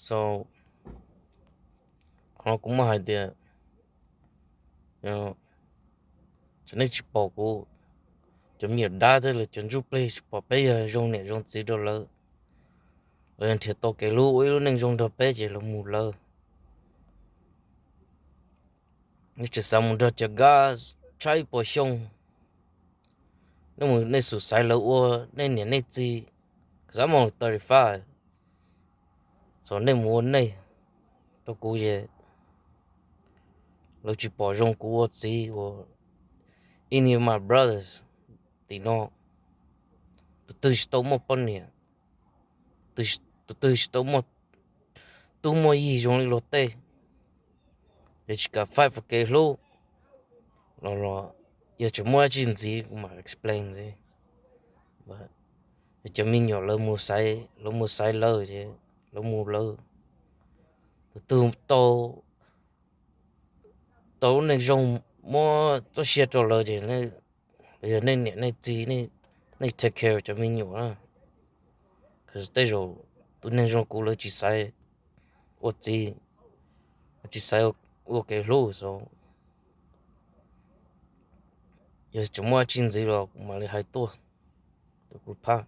So, qhov no kuv muaj hais tias, txawm nej tsis pom kuv, cov me nyuam dab thiab lawv cov ntsuj plig tsis pom peb yog zoo niam zoo txiv rau lawv, lawv nrhiav tau kev hlub ua ib lub neej zoo nrog peb ces lawv mus lawv. Nej tseem xav mus nrog cov guys tshaib ib puas xyoo, nej mus nej xum xaiv lawv ua nej niam nej txiv, xav mus thirty five, so nej mus ua nej, rau kuv ces lawv tsis pom zoo kuv ua txiv ua any of my brothers tim no. Tus twg tsis tau muaj poj niam, tus twg tsis tau muaj tub muaj yig zoo li luag tej, ces tsis kam fight for kev hlub los, los yog tseem muaj dab tsi ntxiv kuv mam explain ntxiv. Cov me nyuam lawv mus xaiv, lawv mus xaiv lawv ces lawv mus lawv. Tus twg tau, tau lub neej zoo, muab txoj sia rau lawv ces yog nej niam nej txiv, nej take care cov me nyuam na. Tej zaum tus neeg zoo kuv lawv tsis xaiv ua txiv, tsis xaiv ua kev hlub xwb. Yog tseem muaj dab tsi ntxiv los kuv mam li hais tuaj rau kuv phab.